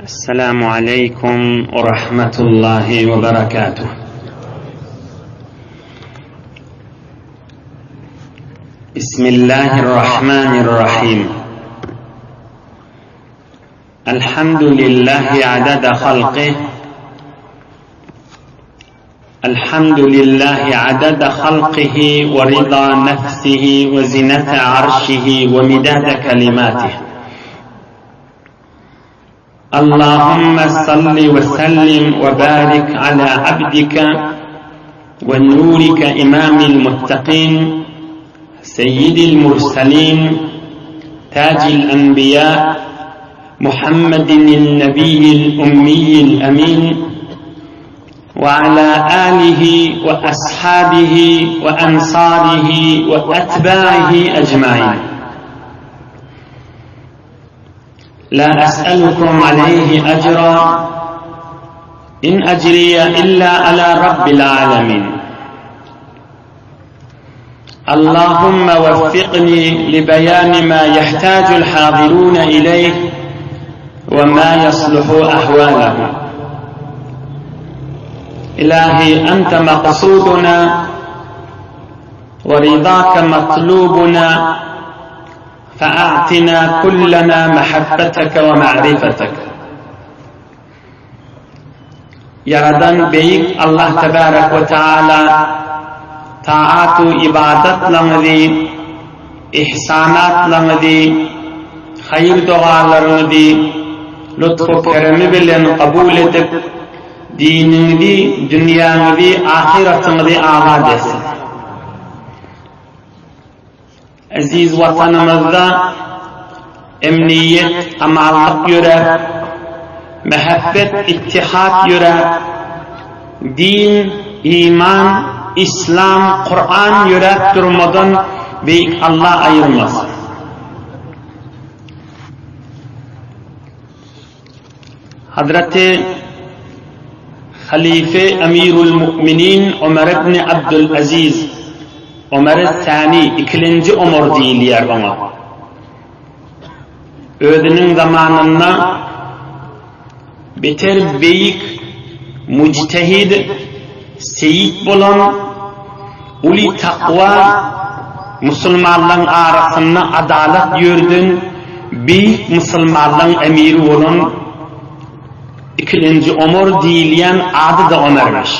السلام عليكم ورحمة الله وبركاته بسم الله الرحمن الرحيم الحمد لله عدد خلقه الحمد لله عدد خلقه ورضا نفسه وزنة عرشه ومداد كلماته اللهم صل وسلم وبارك على عبدك ونورك إمام المتقين سيد المرسلين تاج الأنبياء محمد النبي الأمي الأمين وعلى آله وأصحابه وأنصاره وأتباعه أجمعين لا أسألكم عليه أجرا إن أجري إلا على رب العالمين اللهم وفقني لبيان ما يحتاج الحاضرون إليه وما يصلح أحوالهم إلهي أنت مقصودنا ورضاك مطلوبنا فأعطنا كلنا محبتك ومعرفتك Ýaradan Beýik Allah Tebarek we Teala taat-u ybadatlaryňyzy, ihsanatlaryňyzy, haýyr-dogalaryňyzy lutf-u keremi bilen kabul edip, diniňizi, dünýäňizi, ahyratyňyzy abat etsin. Eziz Watanymyzda emniýet, amanlyk ýöräp, mähebbet, ittihat ýöräp, din, iman, islam, Kuran ýöräp durmadan Beýik Alla aýyrmasyn. Hazreti Halife Emirul Mu'minin Ömer ibn Abdul Aziz, Ömer Sani, ikilenji Omar diýilýär oňa. Özüniň zamanynda beter beýik mujtehid, seýit bolan, uly takwa, musulmanlaryň arasynda adalat ýörden beýik musulmanlaryň emiri bolan ikilenji Omar diýilýän ady-da Omermiş.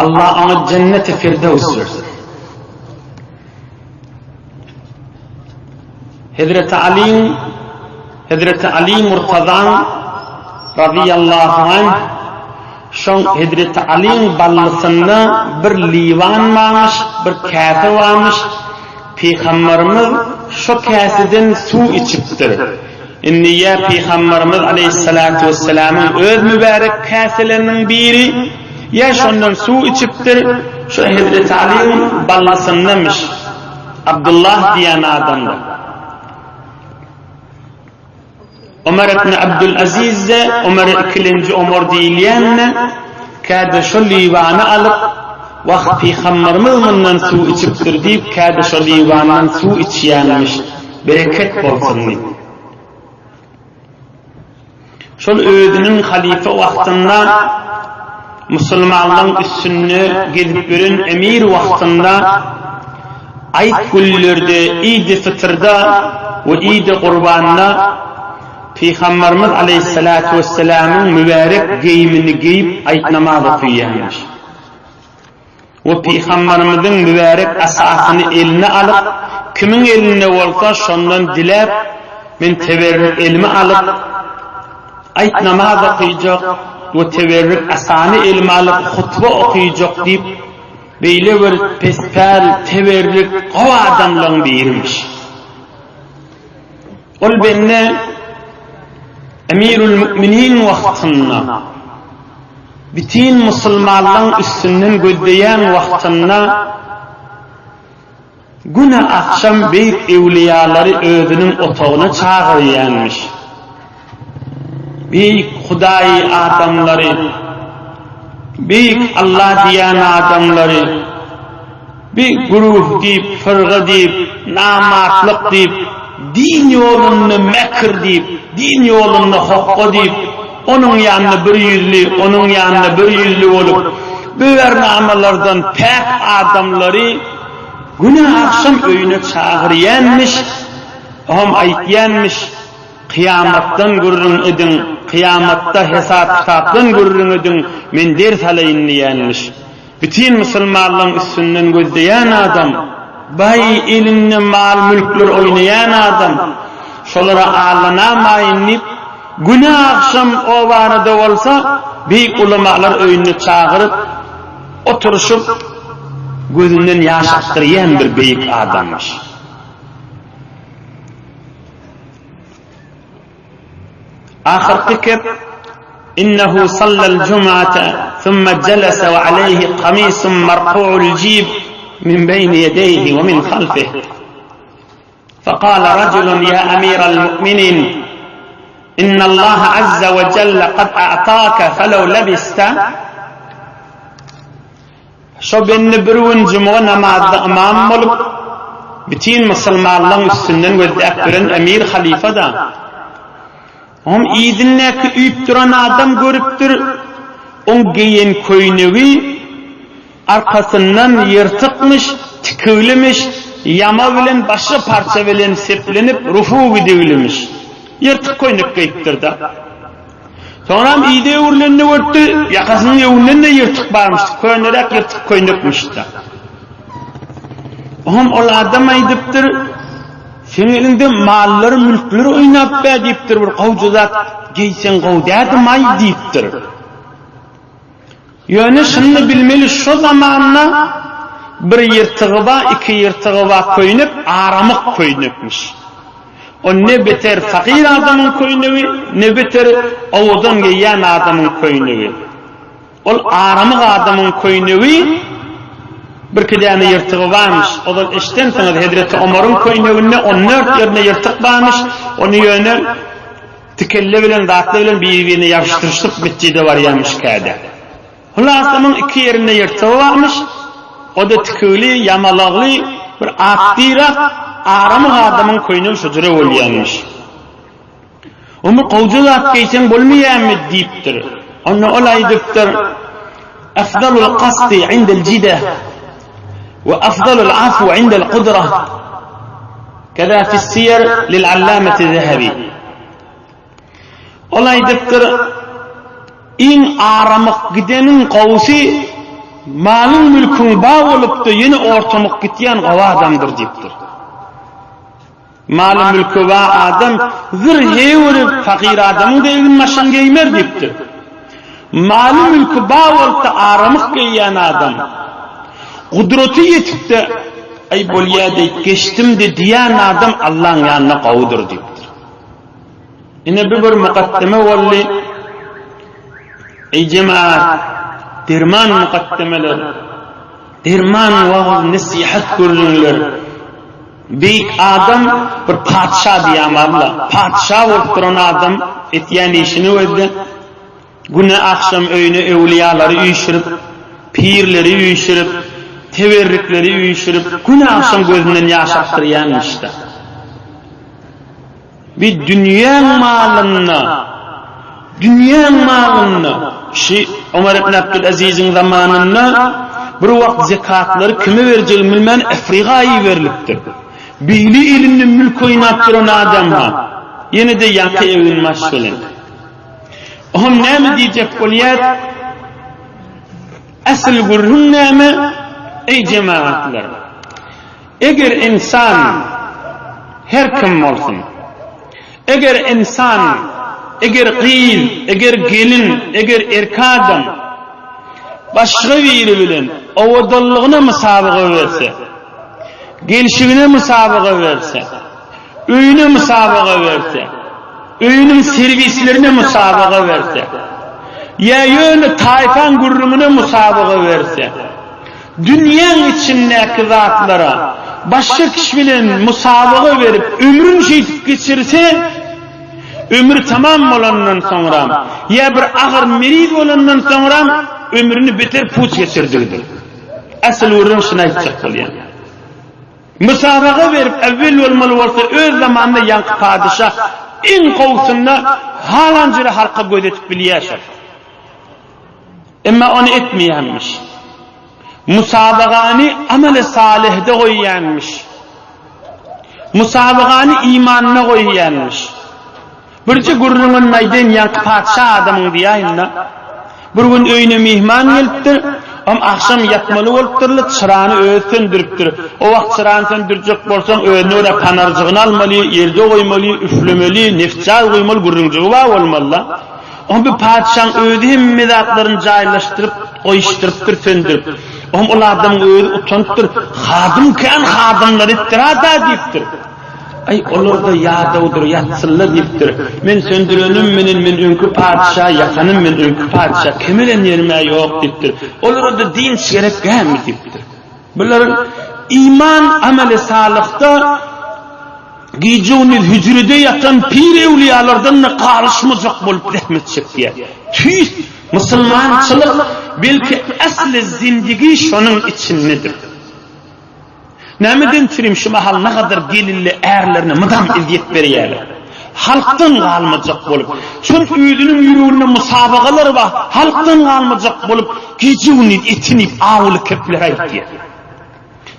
Allah oňa jenneti firdews bersin. Hezreti Alyň Hezreti Ali Murtazaň razyýallahu anh şoň Hezreti Alyň ballysynda bir liwan barmyş, bir käse barmyş. Pygamberimiz şo käseden suw içipdir. Indi ýa Pygamberimiz aleýhissalatu wessalamyň öz mübärek käseleriniň biri, ýa şondan suw içipdir, şo Hezreti Alyň ballysyndamyş. Abdullah diýen adamda. Omar ibn Abdul Aziz-de, Omar ikilenji Omar diýilýän-de, käde şo liwany alyp, Wah, pygamberimiz mundan suw içipdir diýip, käde şo liwandan suw içýänmiş, bereket bolsun diýip. Şol özüniň halypa wagtynda musulmanlaryň üstünde gezip ýören emir wagtynda aýt günlerde Idi Fytyrda we Idi Gurbanda Pygamberimiz aleýhissalatu wessalamyň mübärek geýimini geýip aýt namaz okaýarmyş. We Pygamberimiziň mübärek asasyny eline alyp, kimiň elinde bolsa, şondan diläp, Men teberrik elime alyp, aýt namaz okyjak we teberrik asany elime alyp, hutba okyjak diýip, beýle bir pespäl, teberrik, gowy adamlaryň birimiş. Ol bende Emirül Müminin wagtynda, bütin musulmanlaryň üstünden gözleýän wagtynda güne agşam beýik öwlüýalary özüniň otagyna çagyrýanmyş. Beýik Hudaýy adamlary, beýik Allah diýen adamlary bir güruh diýip, fyrga diýip, namartlyk diýip. Din ýolunda mekr diýip, din ýolunda hokga diýip, onuň ýanynda bir ýüzli, onuň ýanynda bir ýüzli bolup, bu bernamalardan päk adamlary güne agşam öýüne çagyrýanmyş, oňam aýtýanmyş, Kyýamatdan gürrüň ediň, kyýamatda hesap-kitapdan gürrüň ediň, men ders alaýyn diýýänmiş. Bütin musulmanlaryň üstünden gözleýän adam, baý elinde mal-mülkler oýnaýan adam, şolara aldanamaýyn diýip, güne agşam o barada bolsa, beýik ulamalar öýünde çagyryp, oturyşyp, gözünden ýaş akdyrýan bir beýik adammyş. Ahyrky kep Innehu sallal jum'ate thumma jalasa we aleyhi kamisun marku'ul jib min beýni ýedeýhi we min halfih. Fekale rajulun ya amiral mu'minin innallaha azza we jelle kad a'taka felew lebiste Şo bende bir gün jumga namazda ymam bolup, bütin musulmanlaryň üstünden gözläp ýören emir halyfa-da. Oňam yzyndaky üýüp duran adam görüpdir, oň geýen köýnegi arkasyndan ýyrtykmyş, tikiglimiş, ýama bilen başga parça bilen seplenip rufu gidiglimiş. Ýyrtyk köýnek geýipdir-de. Soňram yza öwrülenini görüpdi, ýakasynyň öňünden-de ýyrtyk barmyş, köneräk ýyrtyk köýnekmiş-de. Oňam ol adam aýdypdyr, Seň eliňde mallar, mülkler oýnap bä diýipdir, bir gowja zat geýseň gowy dädim-aý diýipdir. Ýöne şuny bilmeli, şo zamanda bir ýyrtygy bar, iki ýyrtygy bar köýnek aramyk köýnekmiş. O ne beter fakyr adamyň köýnegi, ne beter owadan geýýän adamyň köýnegi. Ol aramyk adamyň köýnegi birki däne ýyrtygy barmyş. Ozal eşidensiňiz, Hezreti Omaryň köýneginde 14 ýerinde ýyrtyk barmyş. Ony ýöne tikelle bilen, zatlar bilen biri-birine ýapyşdyryşdyryp metjide barýarmyş käde. Hulasanyň iki ýerinde ýyrtygy barmyş. O-da tikigli, ýamalagly bir ak dyrak, aramyk adamyň köýnegi şo jüre bolýarmyş. Omy gowja zat geýseň bolmaýarmy diýipdir. Onda ol aýdypdyr, Afdalul kasdy indel jide we afdalul afw indel kudra. Keza fis-siýer lil allameti Zehebi. Ol aýdypdyr, Iň aramyk gideniň gowusy malyň-mülküň bar bolup-da ýene ortamyk gitýän gowy adamdyr diýipdir. Maly-mülki bar adam zyr heýwirip fakyr adamyň-da egin-başyny geýmer diýipdir. Maly-mülki bar bolup-da aramyk geýýän adam, gudraty ýetip-de, Aý bolýa-da, geçdim-de diýýän adam Allaň ýanynda gowudyr diýipdir. Ine bu bir mukaddeme boldy. Eý jemaat, derman mukaddemeler, derman wagyz nesihat gürrüňler. Beýik adam bir patyşa diýýän barla. Patyşa bolup duran adam etýän işini gözle. Güne agşam öýüne öwlüýalary üýşürip, pirleri üýşürip, teberrikleri üýşürip, güne agşam gözünden ýaş akdyrýanmyş-da. Bir dünýäň malynda, dünýäň malynda, şi Omar ibn Abdülaziziň zamanynda bir wagt zekatlary kime berjegini bilmän Afriga iberilipdir. Beýle elinde mülk oýnap duran adam-ha, ýene-de ýaňky eginbaş bilen. Oňam näme diýjek bolýar? Asyl gürrüň näme? Eý jemagatlar! Eger ynsan her kim bolsun, eger ynsan, eger gyz, eger gelin, eger erki adam başga biri bilen owadanlygyna musabaga berse, gelşigine musabaga berse, öýüne musabaga berse, öýüniň serwislerine musabaga berse, ýa ýöne taýpaň gürrüňine musabaga berse, Dünýäň içindäki zatlara başga kişi bilen musabaga berip ömrüni şeýdip geçirse, ömri tamam bolandan soňram ýa bir agyr meriz bolandan soňram ömrüni beter puç geçirdigidir. Asyl gürrüň şuny aýtjak bolýan. Musabaga berip äwwel bolmaly bolsa öz zamanynda ýaňky padyşa iň gowusynda halan jüre halka göz etip bilýär şol. Emma ony etmeýänmiş. Musabagany ameli salyhda goýýanmyş. Musabagany imanda goýýanmyş. Birje gürrüňini aýdaýyn, ýaňky patyşa adamyň diýäýin-de. Bir gün öýüne myhman gelipdir. Am agşam ýatmaly bolupdyrly, çyrany özi söndüripdir. O wagt çyrany söndürjek bolsaň, özüne görä panarjygyny almaly, ýerde goýmaly, üflemeli, neftjaz guýmaly gürrüňjigi bar bolmaly-da. Oň bu patyşaň özi hemme zatlaryny jaýlaşdyryp, goýuşdyrypdyr, söndürip. Oň ol adamyň özi utanypdyr, Hadym kän hadymlar etdir-a-da diýipdir. Aý, olar-da ýadawdyr, ýatsynlar diýipdir. Men söndürenim menen men öňki patyşa, ýakanym men öňki patyşa, kemelen ýerim-ä ýok diýipdir. Olara-da dynç gerek dälmi diýipdir. Bularyň iman ameli salyhda gije-gündiz hüjrede ýatan pir-öwlüýalardan-da galyşmajak bolup zähmet çekýär. Tüýs musulmançylyk belki asly zindigi şonuň içindedir. Nämeden çürim şu mahal nagadar gelinli ärlerine mydam ezýet berýärler. Halkdan galmajak bolup, şol özüniň ýüreginde musabagalar bar, halkdan galmajak bolup, gije-gündiz etinip awuly kepler aýtýar.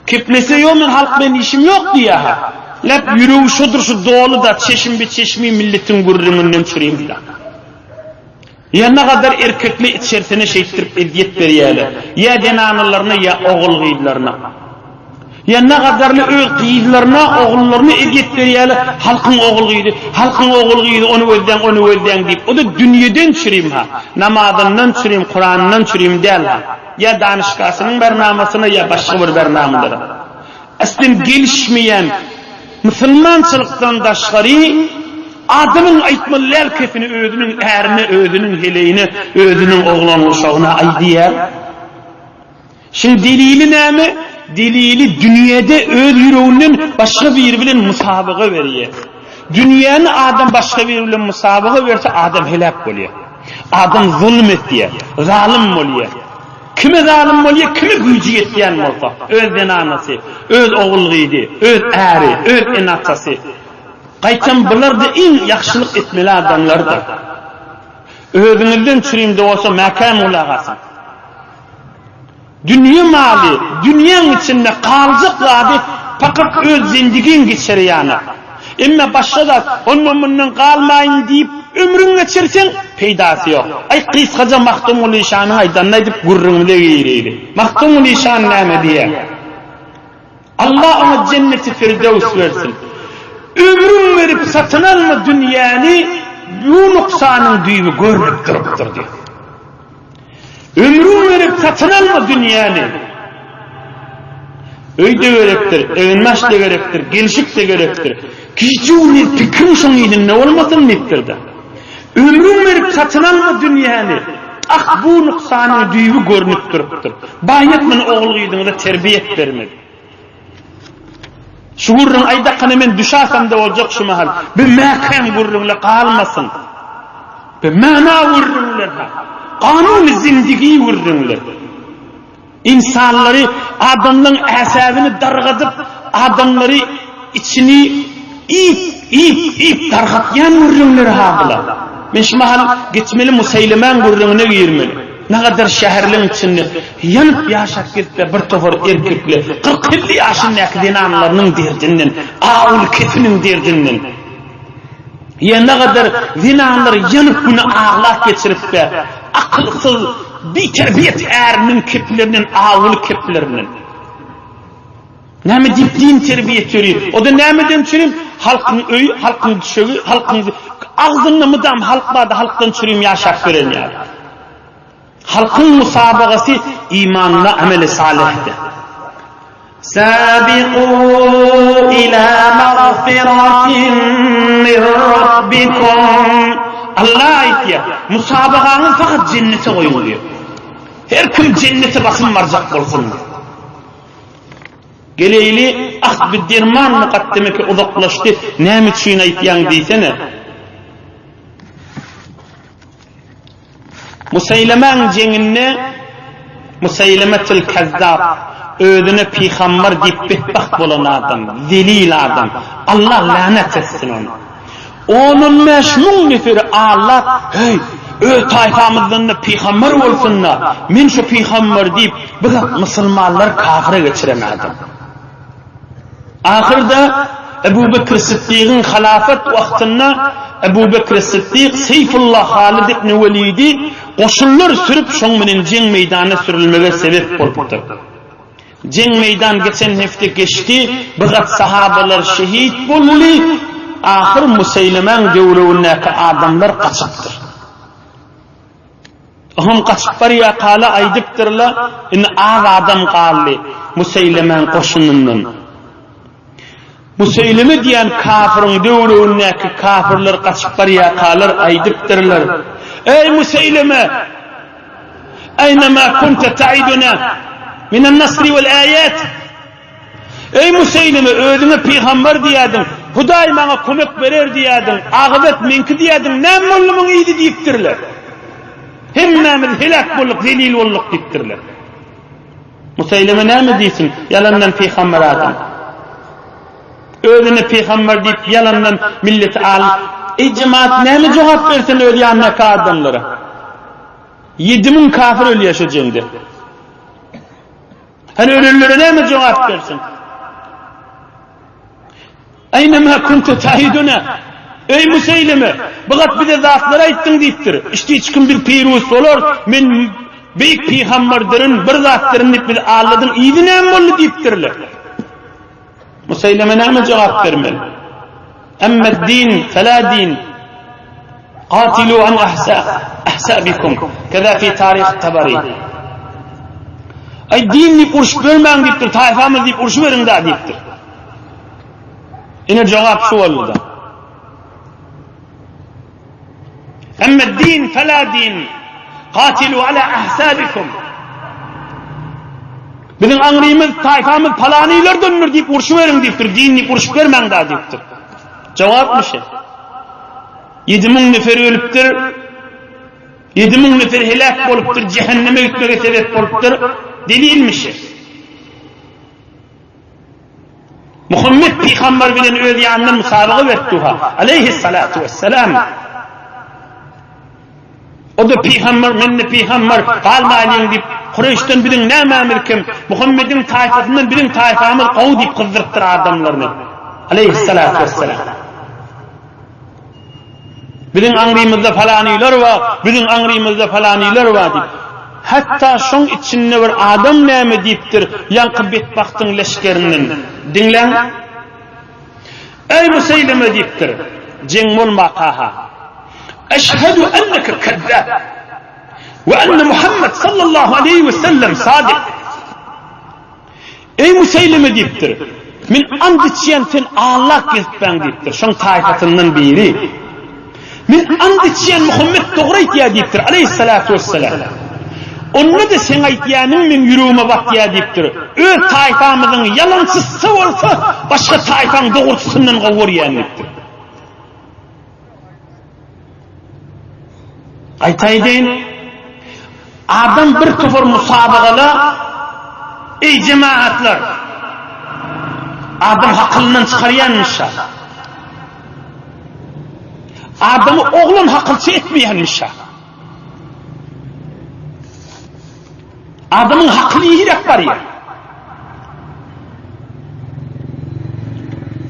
Keplese ýok men halk bilen işim ýok diýýär-hä. Läp ýüregi şodur şu doly-da çeşim bi çeşmi milletiň gürrüňinden çürim-da. Ýa nagadar erkekli içersine şeýtdirip ezýet berýäler, ýa zenanalaryna ýa ogul-gyzlaryna. Ýa nagadarly öz gyzlaryna, ogullaryna ezýet berýäler, halkyň ogul-gyzy, halkyň ogul-gyzy ony gözläň, ony gözläň diýip. O-da dünýeden çürim-ha, namazyndan çürim, Kuranyndan çürim däl-ha. Ýa danyşgasynyň bernamasyna, ýa başga bir bernamalara. Aslyn gelişmeýän musulmançylykdan daşgary adamyň aýtmaly däl kepini özüniň ärine, özüniň heleýine, özüniň oglan-uşagyna aýdýar. Şuň delili näme? Delili dünýede öz ýüreginden başga biri bilen musabaga berýär. Dünýäni adam başga biri bilen musabaga berse adam heläk bolýar. Adam zulum etýär, zalym bolýar. Kime zalym bolýar, kime güýji ýetýän bolsa, öz zenanasy, öz ogul-gyzy, öz äri, öz ene-atasy. Gaýtam bular-da iň ýagşylyk etmeli adamlardyr. Özüňizden çürimde bolsa mäkäm gulak asyň. Dünýe maly, dünýäň içinde galjak zady pakat öz zendigiň geçer ýana. Emma başga zat, ondan-mundan galmaýyn diýip ömrüňi geçirseň, peýdasy ýok. Aý, gysgaja Magtymguly şanyň aýdanyny aýdyp gürrüňimize gireýli. Magtymguly şan näme diýýär? Allah oňa jenneti firdews bersin. Ömrüň berip satyn alma dünýäni, bu nuksanyň düýbi görnüp durupdyr diýýär. Ömrüň berip satyn alma dünýäni. Öý-de gerekdir, eginbaş-da gerekdir, gelşik-de gerekdir. Gije-gündiz pikiriň şoň yzynda bolmasyn diýipdir-de. Ömrüň berip satyn alma dünýäni. Ah, bu nuksanyň düýbi görnüp durupdyr. Baýat muny ogul-gyzyňyza terbiýe etbermeli. Şu gürrüň aýdakana men düşäsem-de boljak şu mahal. Bir mäkäm gürrüňle galmasyn. Bir mana gürrüňler ha. Kanuny zindigi gürrüňler. Insanlary adamlaryň äsäbini dargadyp, adamlary içini iýip, iýip, iýip dargatýan gürrüňler ha bular. Men şu mahal geçmeli Museýlemäň gürrüňine girmeli. Nagadar şäherleň içinde ýanyp ýaşap gezipler bir topar erkekler, 40-50 ýaşyndaky zenanlarynyň derdinden, awuly kesiniň derdinden. Ýa nagadar zenanlar ýanyp güni aglap geçiripler, akylsyz, biterbiýet äriniň keplerinden, awuly keplerinden. Näme diýip din terbiýe etjeri? O-da nämeden çürim? Halkyň öýi, halkyň düşegi, halkyň agzynda mydam halk bardy, halkdan çürim ýaşap ýören ýaly. Halkyň musabagasy imanda, ameli salyhda. Sabiqu ila magfiratin min rabbikum. Allah aýtýar, musabagaňyzy fakat jennete goýuň diýýär. Her kim jennete basym barjak bolsun diýýär. Geleýli, ah bi derman mukaddemeki uzaklaşdy, näme üçin aýtýaň diýsene. Museýlemäň jeňinde Museýlemetil Kezzap. Özüne pygambar diýip betbagt bolan adam, zelil adam. Allah länet etsin ony. On-on 5000 neferi allap, heý, öz taýfamyzdan-da pygambar bolsun-da, men şu pygambar diýip, bir musulmanlar kafire geçiren adam. Ahyrda Ebu Bekr Siddigiň halafat wagtynda Ebu Bekr Siddik Seýfullah Halid ibn Welidi goşunlar sürüp şoň bilen jeň meýdanyna sürülmege sebep bolupdyr. Jeň meýdan geçen hepde geçdi, bir gat sahabalar şehit boldy, ahyr Museýlemäň döwregindäki adamlar gaçypdyr. Oňam gaçyp barýarkala aýdypdyrlar, indi az adam galdy Museýlemäň goşunyndan. Museýleme diýen kafyryň döwregindäki kafyrlar gaçyp barýarkalar aýdypdyrlar, Eý Museýleme! Aýna ma kunta ta'iduna minan nasri wal aýat? Eý Museýleme, özüňe pygamber diýýärdiň, Hudaý maňa kömek berer diýýärdiň, agybat meňki diýýärdiň, näme boldy muň yzy diýipdirler. Hemmämiz heläk bolduk, zelil bolduk diýipdirler. Museýleme näme diýsin, ýalandan pygamber adam. Özüne pygamber diýip ýalandan milleti al. Eý jemaat näme jogap bersin öz ýanyndaky adamlara? 7000 kafir ölýär şu jeňde. Hany ölenlere näme jogap bersin? Aýna ma kunta ta'iduna? Eý Museýleme, bu gat bize zatlar aýtdyň diýipdir. Işde hiç kim bir pirus bolar, men beýik pygamberdirin, bir zatdyryn diýip bizi aldadyň, yzy näme boldy diýipdirler. Museýleme näme jogap bermeli? Emme din, fela din. Qatilu an ahsa ahsabikum. Keza fi tarih Tabari. Aý din diýip urşup bermäň diýipdir, taýfamyz diýip urşup beriň da diýipdir. Ine jogap şu boldy da. Emme din fela din. Qatilu ala ahsabikum. Biziň aňrymyz, taýfamyz palanylardandyr diýip urşup beriň diýipdir, din diýip urşup bermäň da diýipdir. Jogapmyş. 7000 nefer ölüpdir. 7000 nefer heläk bolupdyr, cehenneme gitmege sebep bolupdyr. Delilmiş. Muhammed peygamber bilen öz ýanyndan musabaga beripdi ha. Aleyhissalatu vesselam. O-da pygamber, men-de pygamber, galmaýlyň diýip, Kureýşden biziň nämämiz kem, Muhammediň taýpasyndan biziň taýpamyz gowy diýip gyzdyrypdyr adamlaryny. Aleýhissalatu wessalam. Biziň aňrymyzda falanylar bar, biziň aňrymyzda falanylar bar diýip. Hatda şoň içinde bir adam näme diýipdir, ýaňky betbagtyň leşgerinden. Diňläň. Eý Museýleme diýipdir, jeň bolmaka-ha. Eşhedü enneke kezzab we enne Muhammed sallallahu aleýhi we sellem sadyk. Eý Museýleme diýipdir, men and içýän sen allak gezipbäň diýipdir, şoň taýpasyndan biri. Men and içýän Muhammet dogry aýtýar diýipdir, aleýhissalatu wessalam. Onda-da seň aýtýanyň meň ýüregime batýar diýipdir. Öz taýpamyzyň ýalançysy bolsa, başga taýpaň dogruçysyndan gowy görýän diýipdir. Gaýta aýdaýyn, adam bir topar musabagala, Eý jemagatlar! Adam hakylyndan çykarýanmyş-a. Adamy oglan hakylça etmeýänmiş-a. Adamyň hakyly ýiräp barýar.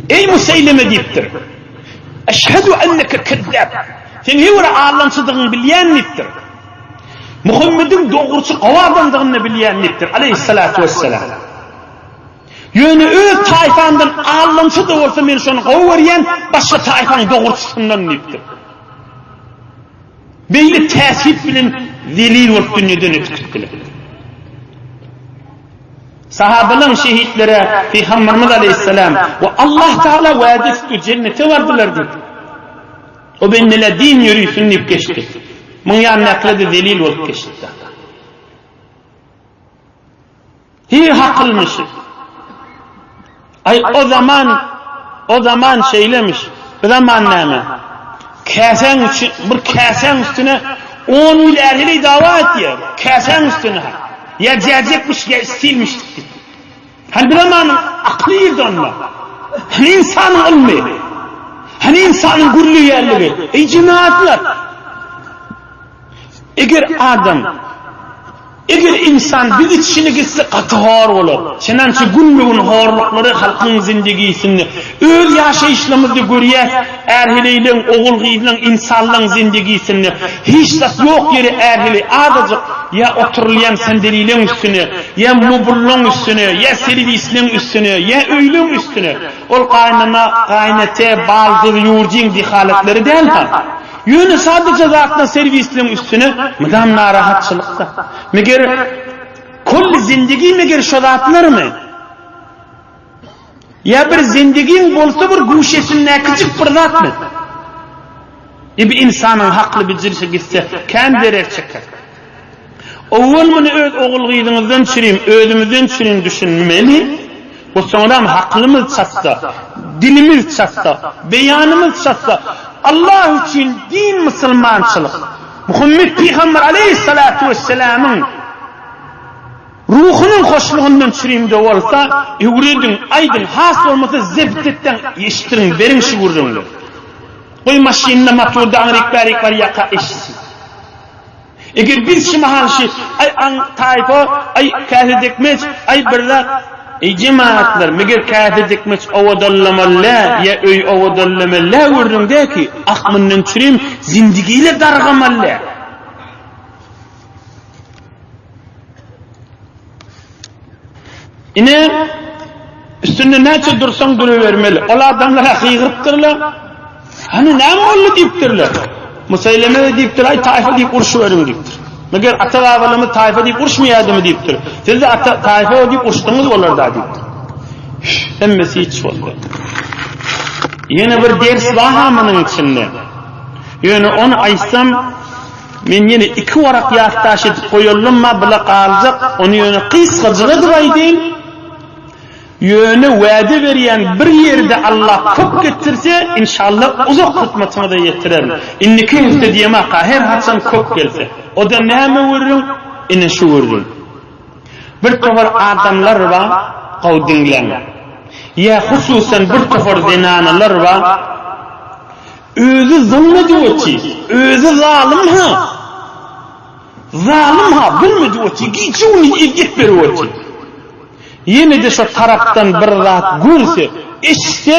Eý Museýleme diýipdir. Eşhedü enneke kezzab. Sen her bir allançydygyňy bilýän diýipdir. Muhammediň dogruçy gowy adamdygyny bilýän diýipdir. Aleyhissalatu vesselam. Ýöne öz taýfamdan allançy-da bolsa men şony gowy görýän, başga taýfaň dogruçysyndan diýipdir. Beýle täsip bilen zelil bolup dünýeden ötüp gitdiler. Sahabalaň şehitlere Pygamberimiz aleyhisselam we Allah Taala wade etdi jennete bardylar diýip. O bendeler din ýörüsün diýip geçdi. Muň ýanyndakylar-da zelil bolup geçdi. Hi hakylmyş. Aý o zaman o zaman şeýlemiş. Bu zaman näme? Käsäň üçin bir käsäň üstüne 10 ýyl är heleý dawa etýär. Käsäň üstüne. Ýa jäjekmiş ýa istilmiş diýip. Hany bir zamanyň akyly ýerde onda? Hany ynsanyň ylmy? Hany ynsanyň gürleýänligi? Eý jemaatlar! Eger adam, eger ynsan biz içine gitse gaty hor bolar. Çenança günbe-gün horluklary halkyň zindigisinde, öz ýaşaýyşlarymyzda görýäs, är-heleýleň, ogul-gyzlaň, ynsanlaň zindigisinde hiç zat ýok ýeri är-heleý azajyk ýa oturylýan sandelileň üstüne, ýa mobullaň üstüne, ýa serwisleň üstüne, ýa öýleň üstüne. Ol gaýynana, gaýynete, baldyz, ýurjyň dehalatlary däl-ha. Ýöne sadaja zatdan serwisleň üstüne mydam narahatçylykda. Meger kolli zindigi meger şo zatlarmy? Ýa bir zindigiň bolsa bir guşesindäkijik bir zatmy? E bir ynsanyň hakly bijirişi gitse kän zerer çeker. Owwal muny öz ogul-gyzyňyzdan çürim, özümizden çürim düşünmeli we soňram haklymyz çatsa, dilimiz çatsa, beýanymyz çatsa, Allah üçin din musulmançylyk, Muhammet pygamber aleýhissalatu wesselamyň ruhunyň hoşlugyndan çürimde bolsa, öwrediň, aýdyň, has bolmasa zebt etdäň, eşitdiriň, beriň şu gürrüňleri. Goý maşynda, motorda aňryk-bärik barýarka eşitsin. Eger biz şu mahal şi, aý aň taýpa, aý käse dikmeç, aý bir zat, eý jemagatlar, meger käse dikmeç owadanlamaly-dä, ýa öý owadanlamaly-dä gürrüň dä ki, ah mundan çürim zindigile dargamaly-dä. Ine, üstünde näçe dursaň durubermeli. Ol adamlar-a gygyrypdyrlar. Hany näme boldy diýipdirler. Museýleme-de diýipdir, aý taýfa diýip urşuberiň diýipdir. Meger ata-babalarymyz taýfa diýip uruşmaýardymy diýipdir. Siz-de ata taýfa diýip uruşdyňyz bolar-da diýipdir. Hemmesi hiç boldy. Ýene bir ders bar-ha munuň içinde. Ýöne ony aýtsam, Men ýene iki warak ýatdaş edip goýaldym-a, bula galjak, ony ýöne gysgajyk edip aýdaýyn. Ýöne wäde berýän bir ýerde Allah köp getirse, inşallah uzak hyzmatyňyza ýetirerin. Indiki hepde diýemaka, her haçan köp gelse. O-da näme gürrüň? Ine şu gürrüň. Bir topar adamlar bar, gowy diňläň. Ýa hususan bir topar zenanalar bar, Özi zulm edip otyr. Özi zalym-ha. Zalym-ha, zulm edip otyr. Gije-gündiz ezýet berip otyr. Ýene-de şo tarapdan bir zat görse, eşitse,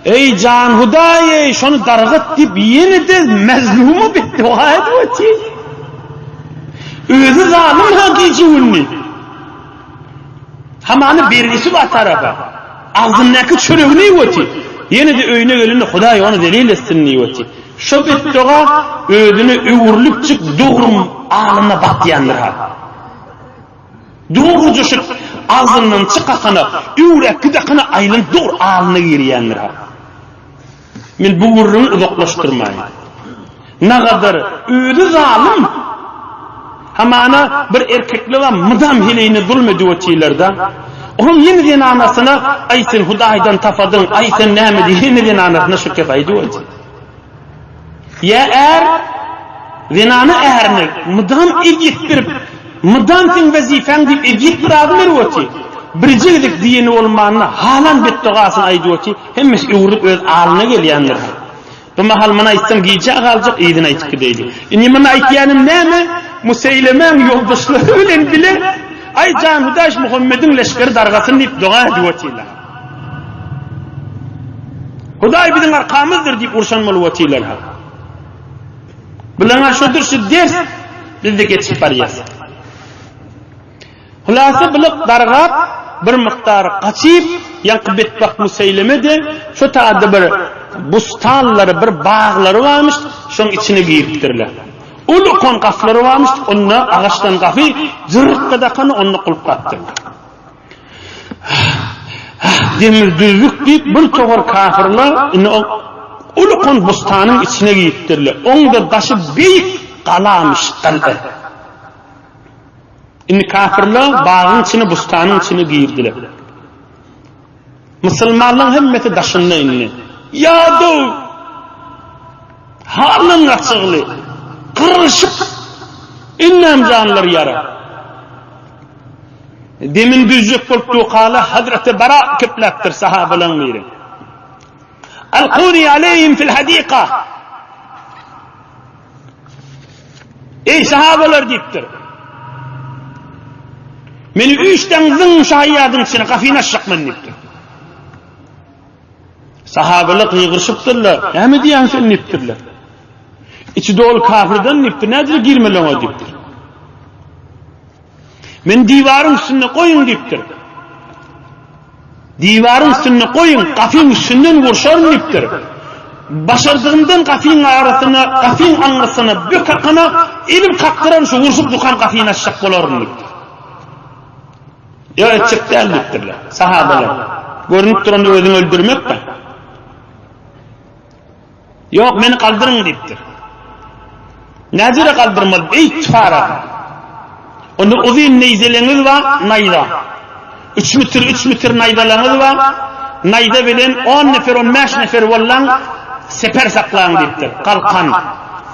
Eý, jan Hudaý-eý, şony dargat diýip, ýene-de mezluma betdoga edip otyr. Özi zalym-ha gije-gündiz. Hamany bergisi bar tarapa. Agzyndaky çöregini iýip otyr. Ýene-de öýüne gelende Hudaý ony zelil etsin diýip otyr. Şo betdoga özüne öwrülipjik dogrum alyna batýandyr-ha. Dogruja şu agzyndan çykasana, öwräp gidakana aýlanyp dogry alyna girýändir-ha. Men bu gürrüňi uzaklaşdyrmaýyn. Nagadar özi zalym. Hamana bir erkekler mydam heleýine zulm edip otyrlar-da. Onuň ýene zenanasyna, Aý sen Hudaýdan tapadyň, aý sen näme diýip ýene zenanasyna şu kep aýdyp otyr. Ýa är zenana ärine mydam ezýet berip, mydam seň wezipäň diýip ezýet bir adam berip otyr. Birje gezek diýeni bolmanda halan betdogasyny aýdyp otyr. Hemmesi öwrülip öz alyna gelýändir. Bu mahal muny aýtsam gijä galjak, yzyny aýtyp gideýli. Indi muny aýtýanym näme? Museýlemäň ýoldaşlary bilen bile, Aý jan Hudaý şu Muhammediň leşgeri dargasyn diýip doga edip otyrlar. Hudaý biziň arkamyzdyr diýip urşan bolup otyrlar. Bulara şodur şu ders bizde geçip barýar. Hulasa bulyk dargap, bir mukdar gaçyp, ýaňky betbagt Museýleme-de şo taýda bir bustanlary, bir baglary barmyş, şoň içine giripdirler. Uly-ukan gaflary barmyş, onda agaçdan gafy jyrkga dakany onda gulplapdyrlar. Demir düzlük diýip bir topar kafirler indi o uly-ukan bustanyň içine giripdirler. Oň-da daşy beýik galamyş, gal'a. Indi kafirler bagyň içine, bustanyň içine girdiler. Musulmanlaryň hemmesi daşynda indi. Ýadaw! Haldan gaçygly, gyrylyşyp, indem janlary ýara. Demini düzjek bolup durkala Hazreti Bara kepläpdir sahabalaryň biri. Alkuni aleýhim fil hadika. Eý sahabalar diýipdir. Meni üýşdeň zyň şaýadyň içine gafyny açjak men diýipdir. Sahabalar gygyryşypdyrlar. Näme diýýäň sen diýipdirler. Içi doly kafirden diýipdir. Nädip girmeli oňa diýipdir. Men diwaryň üstünde goýuň diýipdir. Diwaryň üstünde goýuň, gapyň üstünden urşaryn diýipdir. Başardygymdan gapyň arasyna, gapyň aňrysyna bök hakana elim kakdyraryn şu urşup dukan gapyny açjak bolaryn diýipdir. Ýok etjek däl diýipdirler sahabalar. Görünip duran özüňi öldürmek-dä. Ýok, meni galdyryň diýipdir. Näjere galdyrmaly, beýik çykarar. Onda uzyn neýzeleňiz bar, naýza. Üç metr, üç metr naýzalaňyz bar. Naýza bilen on nefer, on bäş nefer bollaň, seper saklaň diýipdir. Galkan.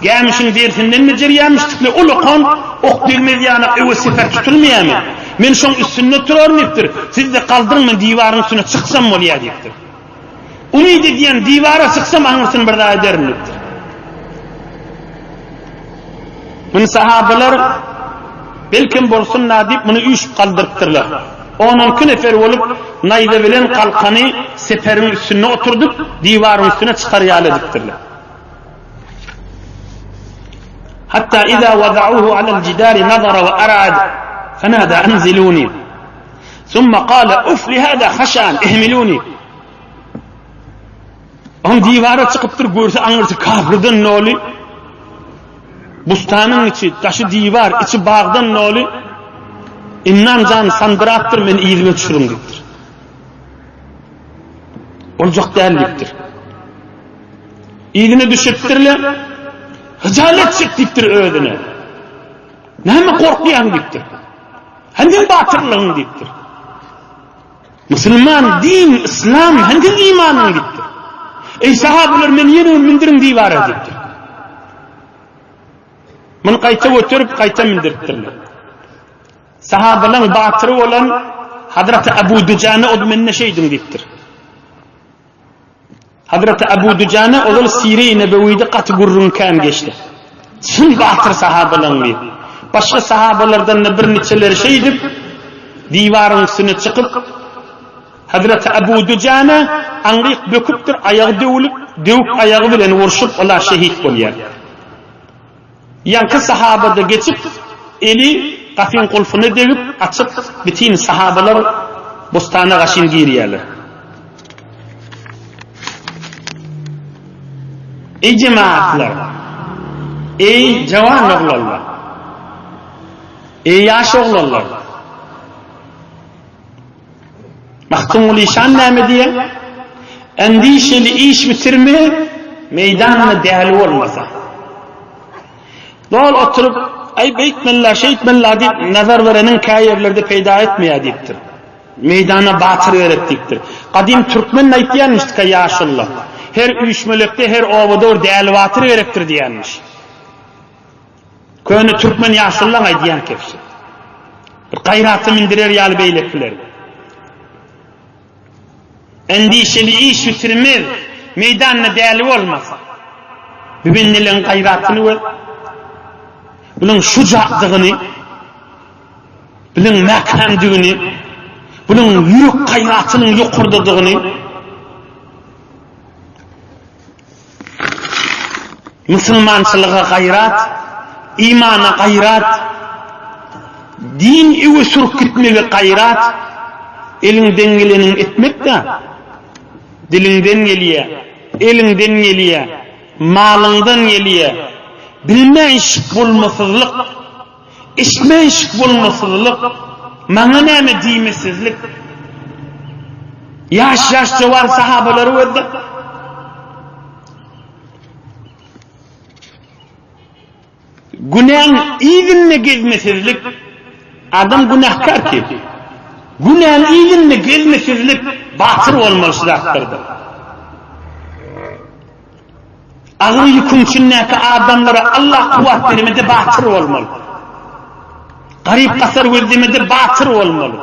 Gämişiň derisinden bejerýämişdikle ulakan ok degmez ýaly öwe seper tutulmaýarmy? Men şoň üstünde turaryn diýipdir. Siz-de galdyryň, men diwaryň üstüne çyksam bolýar diýipdir. Umyt edýän, diwara çyksam aňyrsyny bir zat ederin diýipdir. Muny sahabalar belkem bolsun-da diýip, muny üýşüp galdyrypdyrlar. On-on iki nefer bolup, naýza bilen galkany seperiň üstünde oturdyp, diwaryň üstüne çykar ýaly edipdirler. Hatta iza wada'uhu alal jidari nazara we arad fenada anziluni. Summa kale uf li hada haşan ihmiluni. Oň diwara çykypdyr görse aňyrsy kafirden doly. Bustanyň içi, daşy diwar, içi bagdan doly. Innan jan sandyrapdyr, men yzyma düşüriň diýipdir. Boljak däl diýipdir. Yzyna düşüpdirler. Hyjalet çek diýipdir özüne. Näme gorkýaň diýipdir. Hany batyrlygyň diýipdir. Musulman din, yslam, hany imanyň diýipdir. Eý sahabalar meni ýene bir mündiriň diwara diýipdir. Muny gaýta göterip, gaýta mündüripdirler. Sahabalaryň batyry bolan Hazreti Abu Dujana od mende şeýdiň diýipdir. Hazreti Abu Dujana ozal Sire-i Nebewide gaty gürrüň kän geçdi. Çyn batyr sahabalaň biri. Başga sahabalardan-da birniçeleri şeýdip, diwaryň üstüne çykyp, Hazreti Abu Dujana aňryk böküpdir, aýagy döwülip, döwük aýagy bilen urşup, ola şehit bolýar. Ýaňky sahabada geçip, eli gapyň gulfuna degip, açyp, bütin sahabalar bostana gaşyn girýärler. Eý jemagatlar! Eý jawan oglanlar! Eý ýaş oglanlar! Magtymguly şan näme diýýär? Endişeli iş bitirme, meýdanda däli bolmasa. Dol oturyp, aý beýtmeli-la, şeýtmeli-la diýip, nazar bereniň kä ýerlerde peýda etmeýär diýipdir. Meýdana batyr gerek diýipdir. Gadym türkmen aýtýanmyşdyka ýaşulular. Her üýşmelekde, her obada bir däli batyr gerekdir diýýänmiş. Köne türkmen ýaşulylaň aýdýan kebşi. Bir gaýrata mindirer ýaly beýlekileri. Endişeli iş bitirmez, meýdanda däli bolmasa. Bu bendeleň gaýratyny gör. Bunuň şujakdygyny, bunuň mäkämdigini, bunuň ýürek gaýratynyň ýokardadygyny Musulmançylyga gaýrat, imana gaýrat, din öňe sürüp gitmege gaýrat, eliňden geleniňi etmek-dä. Diliňden gelýä, eliňden gelýä, malyňdan gelýä. Bilmän şik bolmasyzlyk, eşitmän şik bolmasyzlyk, maňa näme diýmesizlik. Ýaş-ýaş jowan sahabalary gözle. Günäň yzynda gezmesizlik, adam günäkär ki, günäň yzynda gezmesizlik batyr bolmaly şu zatlarda. Agyr ýüküň içindäki adamlara Allah kuwwat bermede batyr bolmaly. Garyp-gasar gözlemede batyr bolmaly.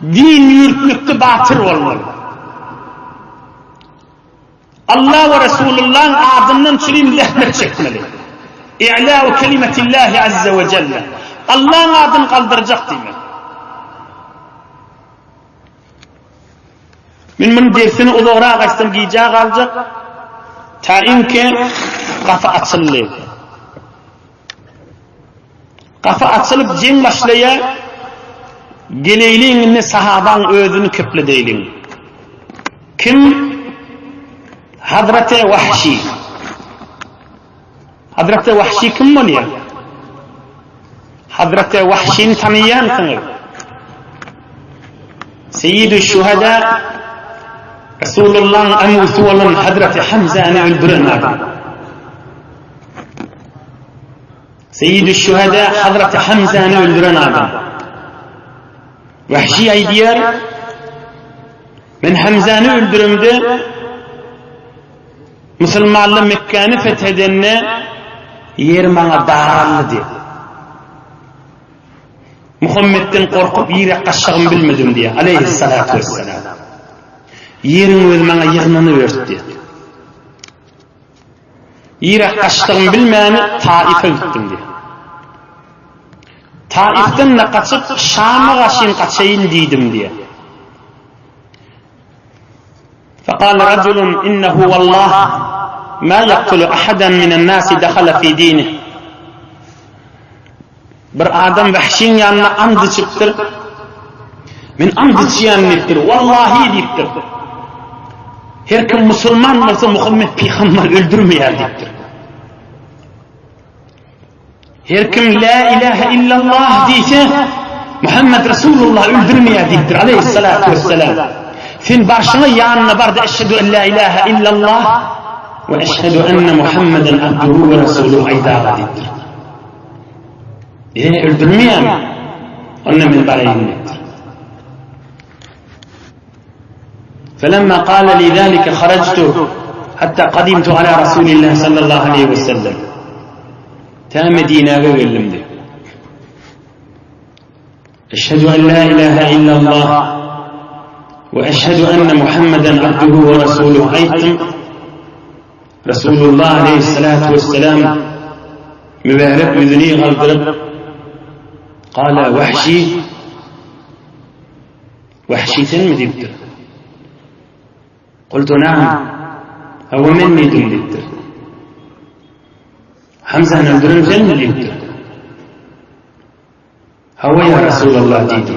Din ýürtmekde batyr bolmaly. Allah we Resulullahyň adyndan çürim zähmet çekmeli. I'lâ'u kelimetillahi azze we celle. Allahyň adyny galdyrjak diýmek. Men muny dersini uzagrak aýtsam gijä galjak. Ta inki gapy açyldy. Gapy açylyp jeň başlaýar. Geleýliň indi sahabaň özüni kepledeýliň. Kim? Hazreti Wahşi. Hazreti Wahşi kim bolýar? Hazreti Wahşini tanaýansyňyz. Seýýidü Şuhada Resulullahyň amusy bolan Hazreti Hamzany öldüren adam. Seýýidü Şuhada Hazreti Hamzany öldüren adam. Wahşi aýdýar, Men Hamzany öldüremde Musulmanlar Mekgäni fethedende ýer maňa daraldy diýýär. Muhammetden gorkup ýere gaçjagymy bilmedim diýýär. Aleyhissalatu vesselam. Ýeriň özi maňa ýygnanyberdi diýýär. Ýere gaçdygymy bilmän Taife gitdim diýýär. Taifden-de gaçyp Şama gaşyn gaçaýyn diýdim diýýär. Fekale rajulun innehu wallah ma yaktulu ahadan minen nasi dakhala fi dinih. Bir adam Wahşyň ýanyna and içipdir. Men and içýän diýipdir. Wallahi diýipdir. Her kim musulman bolsa Muhammet pygamber öldürmeýär diýipdir. Her kim la ilahe illallah diýse, Muhammed Resulullah öldürmeýär diýipdir aleyhissalatu vesselam. Sen barşyňa ýanyna barda eşhedü en la ilahe illallah we eşhedü enne Muhammeden abduhu we resuluhu aýdaga diýipdir. E, öldürmeýärmi? Onda men baraýyn diýipdir. Felemma kâle li zâlike harajtu hatta kadimtu ala Rasulillah sallallahu aleyhi ve sellem. Tä Medinäge geldim diýip. Eşhedü en la ilahe illallah we eşhedü enne Muhammeden abduhu we rasuluhu aýtdym. Resulullah aleyhissalatu vesselam mübärek ýüzüni galdyryp, Kala Wahşi Wahşi senmi diýipdir. Kultu naam. Hawa men diýdim diýipdir. Hamzany öldüren senmi diýipdir. Hawa ýa Resulallah diýdi.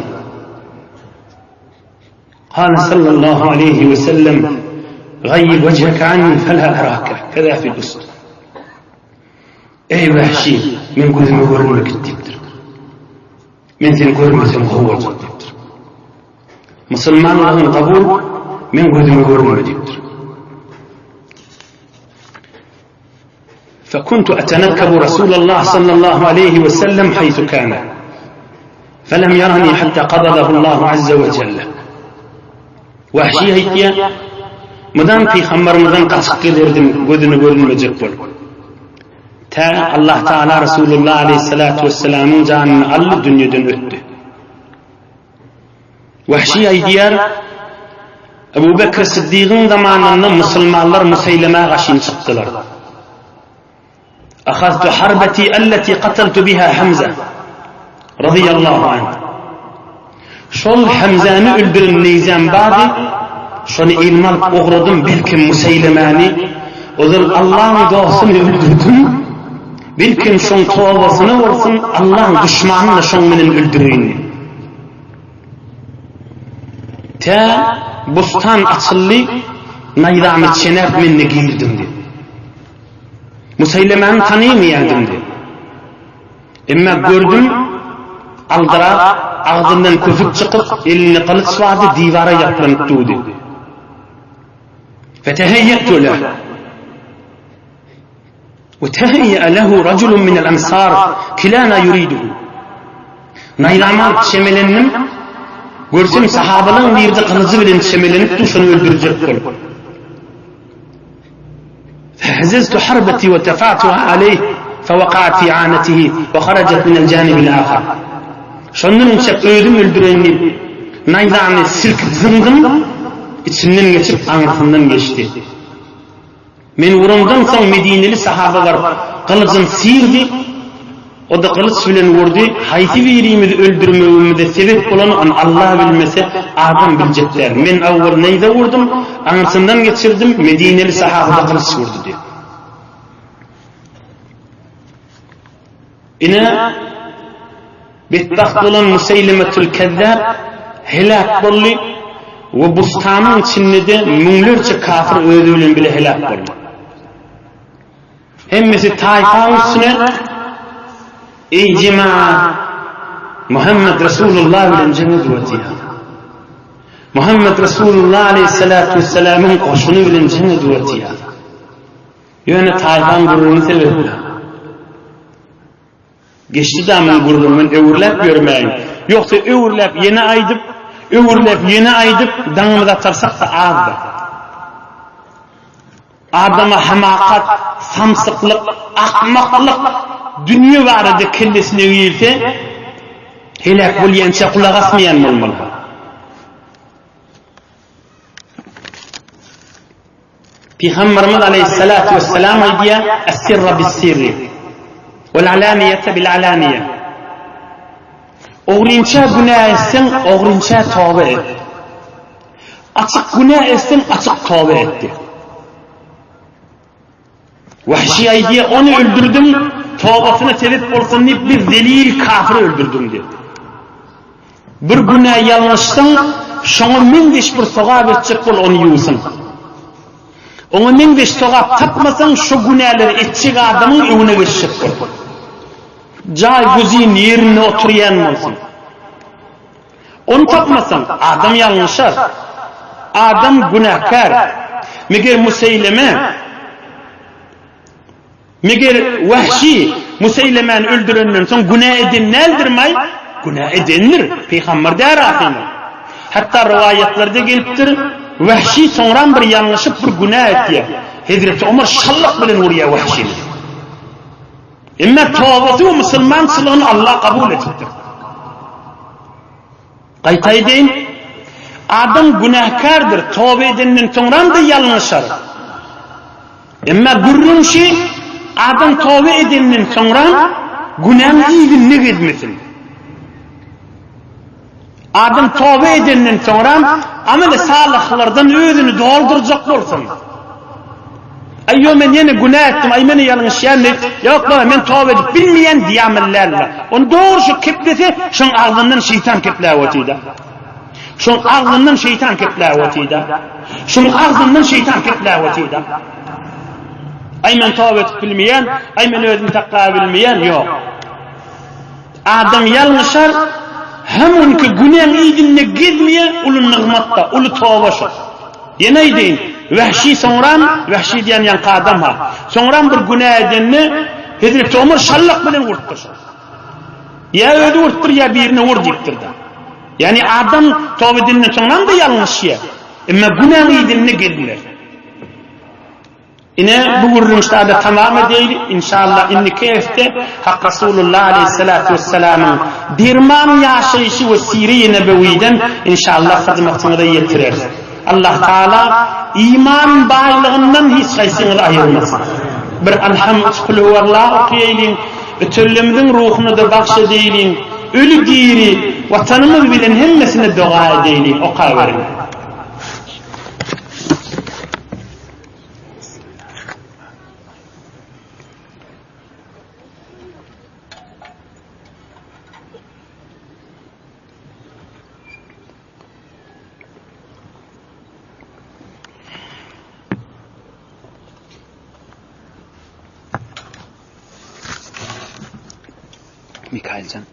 Kale sallallahu aleyhi we sellem Gayyib wejheke anni fela erake keza fil usd. Eý Wahşi, men gözüme görünme git diýipdir. Men seni görmesem gowy boljak diýipdir. Musulmanlygyň kabul, men gözüme görünme diýipdir. Fekuntu etenekkebu Resulallah sallallahu aleyhi ve sellem haythu kana. Felem yarani hatta qabadahu Allahu azze ve celle. Wahşi aýtýar, Mydam pygambarymyzdan gaçyp gezerdim, gözüne görünmejek bolup. Tä Allah Taala Resulullah aleyhissalatu vesselamyň janyny aldy, dünýeden ötdi. Wahşi aýdýar, Ebu Bekr Siddigiň zamanynda musulmanlar Museýlemä gaşyn çykdylar. Ahaztu harbeti allati qataltu biha Hamza radiyallahu anh. Şol Hamzany öldüren neýzäm bardy, şony elime alyp ugradym, belkim Museýlemäni, ozal Allaň dostuny öldürdim, belkim şoň tobasyna bolsun, Allaň duşmanyny-da şoň menen öldüreýin diýip. Tä bustan açyldy, naýzamy çenäp men-de girdim diýip. Museýlemäni tanaýmaýardym diýip. Emma gördüm, aldyrap, agzyndan kösük çykyp, elinde gylyç bardy, diwara ýaplanyp durdy. Feteheýýettu leh. We teheýýe lehu rajulun minel ansar kilana ýuriduhu. Naýzamy alyp çemelendim. Görsem sahabalaryň birde gylyjy bilen çemelenip dur, şony öldürjek bolup. Fehzeztu harbeti we tefa'tuha aleyh fewakaat fi anetihi we harajat minel janibil ahar. Şondan inçek özüm öldüreýin diýip, Naýzany silkip zyňdym, içinden geçip aňyrsyndan geçdi. Men urandan soň medineli sahaba baryp gylyjyny syrdy, o-da gylyç bilen urdy, haýsy birimizi öldürmegimize sebep bolany ony Allah bilmese, adam biljek däl. Men awwal naýza urdum, aňyrsyndan geçirdim, medineli sahaba-da gylyç urdy diýdi. Ine, betbagt bolan Museýlemetül Kezzap heläk boldy we bustanyň içinde-de müňlerçe kafir özi bilen bile heläk boldy. Hemmesi taýpaň üstüne, Eý jemaat, Muhammed Resulullah bilen jeň edip otyrys. Muhammed Resulullah aleyhissalatu vesselamyň goşuny bilen jeň edip otyrys. Ýöne taýpaň gürrüňi sebäpli. Geçdi-dä muň gürrüňi, men öwürläp ýörmäýin. Ýogsa öwürläp ýene aýdyp, öwürläp ýene aýdyp, daňymyzy atarsak-da azdyr. Adama hamakat, samsyklyk, akmaklyk dünýe barada kellesine girse, heläk bolýança gulak asmaýan bolmaly. Pygamberimiz aleýhissalatu wessalam aýdýar, Es-sirra bis-sirri wal-alaniýete bil-alaniýe. Ogrynça günä etseň, ogrynça toba et. Açyk günä etseň, açyk toba et diýýär. Wahşi aýdýar, ony öldürdim, tobasyna sebep bolsun diýip bir zelil kafyry öldürdim diýip. Bir günä ýalňyşsaň, şoňa meňzeş bir sogap etjek bol, ony ýuwsun. Oňa meňzeş sogap tapmasaň, şo günäleri etjek adamyň öňüne geçjek bol. Jaý güzin ýerinde oturýan bolsun. Ony tapmasaň, adam ýalňyşar. Adam günäkär. Meger Museýleme, meger Wahşy Museýlemäni öldürenden soň günä eden däldirmaý? Günä edendir. Pygamber däl ahyryn. Hatda rowaýatlarda gelipdir, Wahşy soňram bir ýalňyşyp bir günä etýär. Hezreti Omar şallak bilen urýar Wahşyny. Emma tobasy we musulmançylygyny Allah kabul edipdir. Gaýta aýdaýyn, adam günäkärdir, toba edenden soňram-da ýalňyşar. Emma gürrüň şi, adam toba edenden soňram günäň yzynda gezmesin. Adam toba edenden soňram ameli salyhlardan özüni doldurjak bolsun. Aý ýo men ýene günä etdim, aý men ýalňyşýan diýip, ýok baba men toba edip bilmeýän diýameli däldir. Ony dogry şu keplese, şoň agzyndan şeýtan kepläp otyda. Şoň agzyndan şeýtan kepläp otyda. Şoň agzyndan şeýtan kepläp otyda. Aý men toba edip bilmeýän, aý men özümi saklap bilmeýän, ýok. Adam ýalňyşar, hem onki günäň yzynda gezmeýär, uly nygmat-da, uly toba şo. Ýene aýdaýyn, Wehşi soňram, Wehşi diýen ýaňky adam-ha, soňram bir günä edende, Hezreti Omar şallak bilen urupdyr şony. Ýa özi urupdyr, ýa birine ur diýipdir-de. Ýagny adam toba edenden soňram-da ýalňyşýar. Emma günäň yzynda gezmez. Ine, bu gürrüň şada tamam edeýli, inşallah indiki hepde Hak Rasulullah aleýhissalatu wessalamyň derman ýaşaýşy we sire-i nebewiden inşallah hyzmatyňyza ýetireris. Allah Taala iman baýlygyndan hiç haýsyňyzy aýyrmasyn. Bir Alham üç Kulhuwallah okaýaýlyň, ötenlerimiziň ruhuna-da bagş edeýliň, öli-diri Watanymyz bilen hemmesine doga edeýliň, okaweriň. Mikailjan.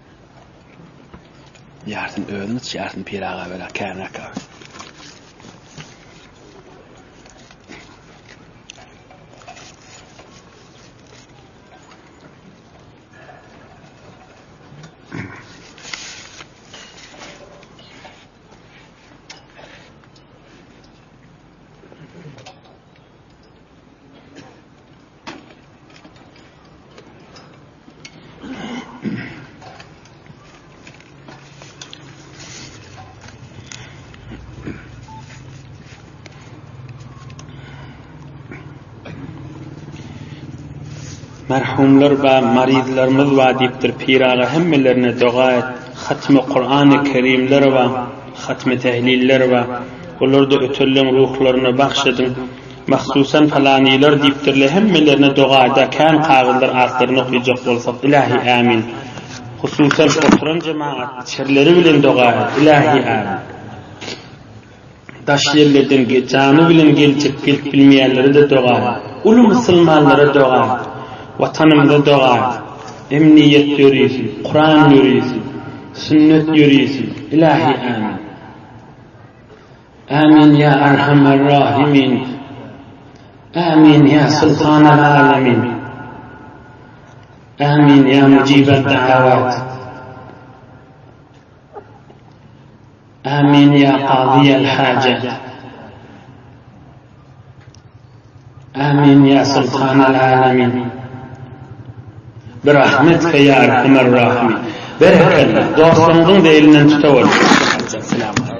Ýarsyny özüň iç, ýarsyny Pir aga ber, känräk aga. Merhumlar bar, maryzlarymyz bar diýipdir pir aga hemmelerine doga et. Hatmy Kurany Kerimler bar, hatmy tehliller bar. Olar-da ötenleň ruhlaryna bagş ediň. Mahsusan palanylar diýipdirle hemmelerine doga eda kän kagyzlar atlaryny okyjak bolsak ilahi ämin. Hususan oturan jemagat içerileri bilen doga et ilahi ämin. Daş ýerlerden jany bilen geljek gelip bilmeýänlere-de doga et. Uly musulmanlara doga et. Watanymyza doga et. Emniýet ýörisin, Kuran ýörisin, sünnet ýörisin. Ilahi ämin. Ämin ýa Erhamer Rahimin. Ämin ýa Sultanal Alemin. Ämin ýa Mujibed Da'awat. Amin ya Kazyýel Hajat. Amin ya Sultanal Alemin. Birahmetke ya Erhamer Rahimin. Berekella. Dostlaryňyzyň-da elinden tutaweriň.